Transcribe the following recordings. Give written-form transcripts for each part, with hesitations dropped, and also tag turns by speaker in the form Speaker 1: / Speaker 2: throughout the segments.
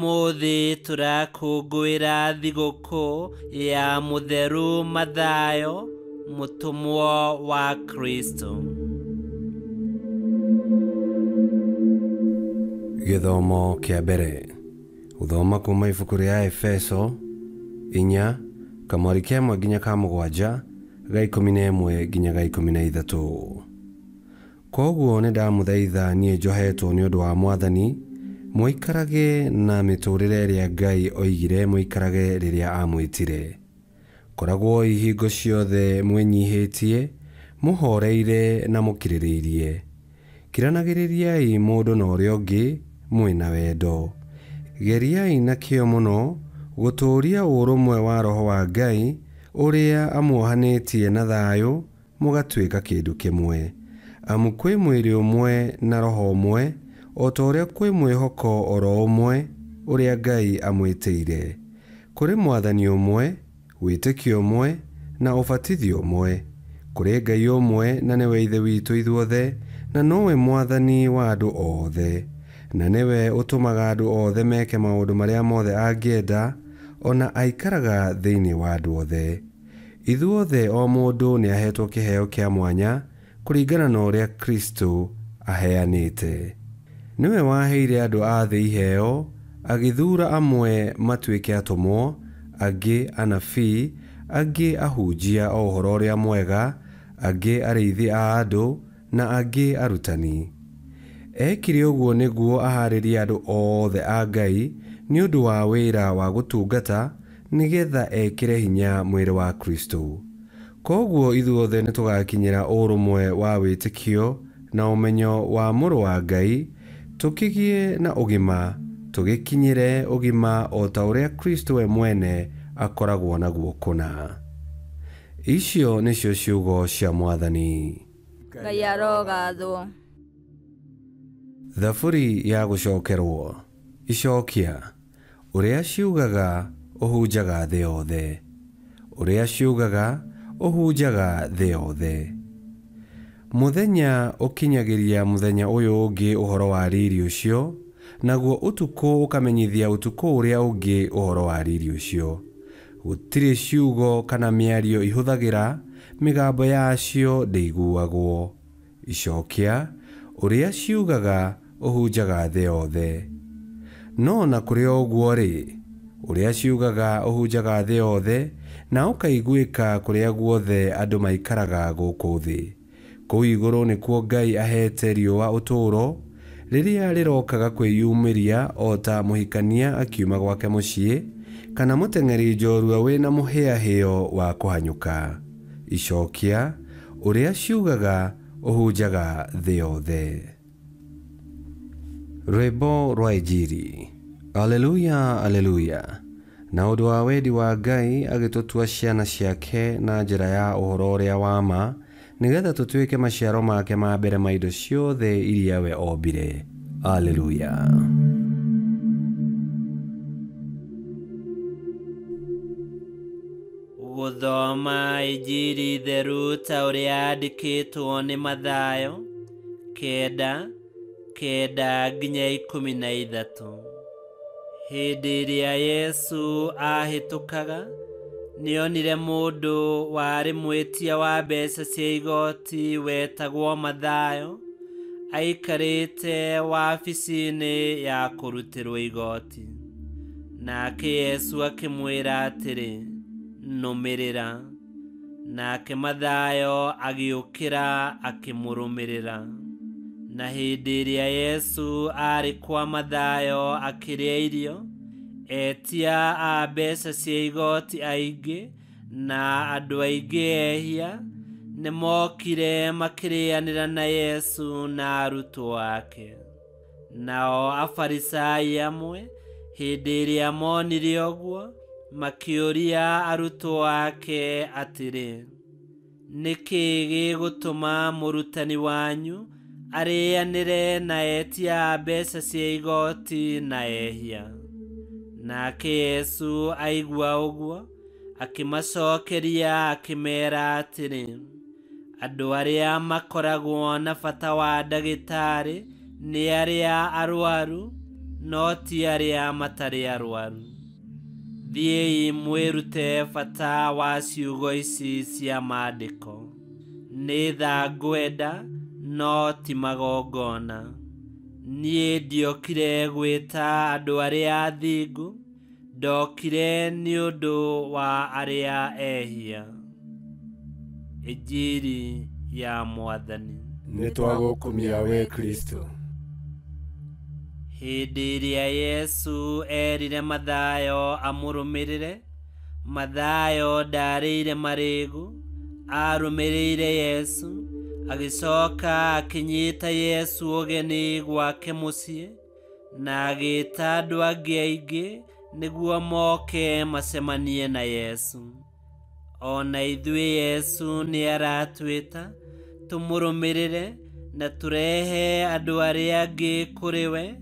Speaker 1: Ũmũthĩ tũrakũngũĩra thigũkũ ya Mũtheru Mathayo, mũtũmwo wa Kristo.
Speaker 2: Gĩthomo kĩa mbere gũthoma kuma ibuku rĩa Efeso 4 kamwari ka 1 nginya ka 7 ga 11 nginya ga 13. Koguo nĩ ndamũthaitha niĩ njohetwo nĩ ũndũ wa Mwathani, mũikarage na mĩtũũrĩre ĩrĩa Ngai oigire mũikarage rĩrĩa amwĩtire. Koragwo ihingo ciothe mwĩnyihĩtie, mũhoreire na mũkirĩrĩirie. Kiranagĩrĩriai mũndũ na ũrĩa ũngĩ mwĩna wendo. Geriai na kĩyo mũno gũtũũria ũrũmwe wa Roho wa Ngai ũrĩa amuohanĩtie na thayũ mũgatuĩka kĩndũ kĩmwe. Amu kwĩ mwĩrĩ ũmwe na Roho ũmwe, o ta ũrĩa kwĩ mwĩhoko oro ũmwe ũrĩa Ngai amwĩtĩire. Kũrĩ Mwathani ũmwe, wĩtĩkio ũmwe na ũbatithio ũmwe. Kũrĩ Ngai ũmwe na nĩwe Ithe witũ ithuothe, na nowe Mwathani wa andũ othe, na nĩwe ũtũmaga andũ othe meke maũndũ marĩa mothe angĩenda, ona aikaraga thĩinĩ wa andũ othe. Ithuothe o mũndũ nĩahetwo kĩheo kĩa mwanya kũringana na ũrĩa Kristo aheanĩte. Nĩwe waheire andũ a thĩ iheo, agĩthuura amwe matuĩke atũmwo, angĩ anabii, angĩ ahunjia a ũhoro ũrĩa mwega, angĩ arĩithi a andũ, na angĩ arutani. Ekire ũguo nĩguo ahaarĩrie andũ othe a Ngai nĩ ũndũ wa wĩra wa gũtungata, nĩgetha ekĩre hinya mwĩrĩ wa Kristo. Koguo ithuothe nĩtũgakinyĩra ũrũmwe wa wĩtĩkio na ũmenyo wa Mũrũ wa Ngai, tũkĩgĩe na ũgima, tũgĩkinyĩre ũgima o ta ũrĩa Kristo we mwene akoragwo naguo kũna. Icio nĩcio ciugo cia Mwathani.
Speaker 3: Ngai arogathwo.
Speaker 2: Thaburi ya gũcokerwo. Icokia. Ũrĩa ciugaga ũhunjaga thĩ yothe. Ũrĩa ciugaga ũhunjaga thĩ yothe. Mũthenya ũkinyagĩria mũthenya ũyũ ũngĩ ũhoro wa riri ũcio, naguo ũtukũ ũkamenyithia ũtukũ ũrĩa ũngĩ ũhoro wa riri ũcio. Gũtirĩ ciugo kana mĩario ihũthagĩra, mĩgambo yacio ndĩiguagwo. Icokia. Ũrĩa ciugaga ũhunjaga thĩ yothe. No na kũrĩ o ũguo-rĩ, ũrĩa ciugaga ũhunjaga thĩ yothe, na ũkaiguĩka kũrĩa guothe andũ maikaraga gũkũ thĩ. Kũu igũrũ nĩkuo Ngai ahete riũa ũtũũro, rĩrĩa rĩrokaga kwĩyumĩria o ta mũhikania akiuma gwake mũciĩ, kana mũteng'eri njorua wĩna mũhĩahĩo wa kũhanyũka. Icokia. Ũrĩa ciugaga ũhunjaga thĩ yothe. Rwĩmbo rwa Injiri. Alleluia, alleluia. Na ũndũ wa wendi wa Ngai agĩtũtua ciana ciake na njĩra ya ũhoro ũrĩa wa ma, nĩgetha tũtuĩke maciaro make ma mbere ma indo ciothe iria we ombire. Alleluia.
Speaker 1: Gũthoma Injiri theru ta ũrĩa yandĩkĩtwo nĩ Mathayo 9, 9 nginya 13. Hĩndĩ ĩrĩa Yesu ahĩtũkaga, nĩonire mũndũ warĩ mwĩtia wa mbeca cia igoti wetagwo Mathayo, aikarĩte wabici-inĩ ya kũrutĩrwo igoti. Nake Yesu akĩmwĩra atĩrĩ, nũmĩrĩra. Nake Mathayo agĩũkĩra akĩmũrũmĩrĩra. Na hĩndĩ ĩrĩa Yesu aarĩ kwa Mathayo akĩrĩa irio, etia a mbeca cia igoti aingĩ na andũ aingĩ ehia nĩmokire makĩrĩanĩra na Yesu na arutwo ake. Nao Afarisai amwe hĩndĩ ĩrĩa monire ũguo, makĩũria arutwo ake atĩrĩ, nĩkĩ gĩgũtũma mũrutani wanyu arĩanĩre na etia a mbeca cia igoti na ehia? Nake Yesu aigua ũguo, akĩmacokeria akĩmeera atĩrĩ, andũ arĩa makoragwo na bata wa ndagĩtarĩ nĩ arĩa arwaru, no ti arĩa matarĩ arwaru. Thiĩi mwĩrute bata wa ciugo ici cia maandĩko: nĩ tha ngwenda, no ti magongona. Niĩ ndiokire gwĩta andũ arĩa athingu, ndokire nĩ ũndũ wa arĩa ehia. Injiri ya Mwathani.
Speaker 4: Nĩtwagũkumia we Kristo.
Speaker 1: Hĩndĩ ĩrĩa Yesu erire Mathayo amũrũmĩrĩre, Mathayo ndarĩire marĩĩgu, arũmĩrĩire Yesu, agĩcoka akĩnyita Yesu ũgeni gwake mũciĩ, na agĩĩta andũ angĩ aingĩ nĩguo moke macemanie na Yesu. O na ithuĩ Yesu nĩ aratwĩta tũmũrũmĩrĩre na tũrehe andũ arĩa angĩ kũrĩ we,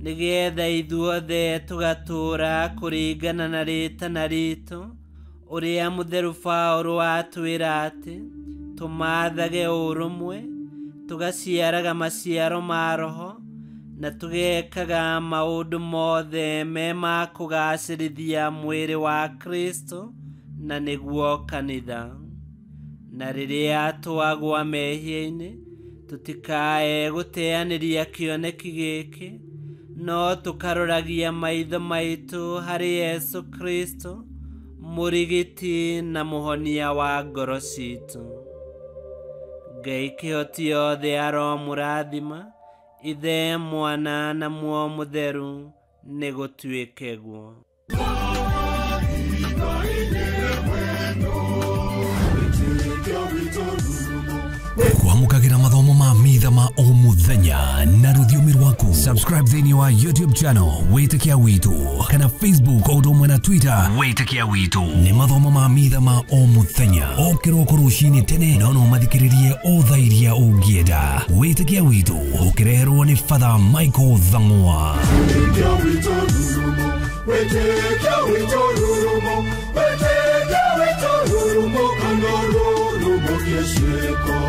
Speaker 1: nĩgetha ithuothe tũgatũũra kũringana na rĩtana ritũ, ũrĩa mũtheru Paũlũ atwĩra atĩ tũmathage ũrũmwe, tũgaciaraga maciaro ma Roho, na tũgekaga maũndũ mothe me ma kũgacĩrithia mwĩrĩ wa Kristo, na nĩguo kanitha. Na rĩrĩa twagwa mehia-inĩ, tũtikae gũteanĩria kĩoneki gĩkĩ, no tũkaroragia maitho maitũ harĩ Yesu Kristo, mũrigiti na mũhonia wa ngoro citũ. Ngai kĩhoti yothe aromũrathima, Ithe, Mwana na Muoyo Mũtheru, nĩ gũtuĩke guo.
Speaker 5: Kwamũkagĩra mathomo ma mitha ma o mũthenya na rũthiomi rwaku. Subscribe thĩinĩ wa YouTube channel Wĩtĩkia Witũ kana Facebook o ũndũ ũmwe na Twitter Wĩtĩkia Witũ. Nĩ mathomo ma mitha ma o mũthenya o kĩroko rũcinĩ tene, no no mathikĩrĩrie o thaa iria ũngĩenda. Wĩtĩkia Witũ ũkĩreherwo nĩ Father Michael Thang'wa.
Speaker 6: Wĩtĩkia witũ rurumo, wĩtĩkia witũ rurumo, kana rurumo gĩciko.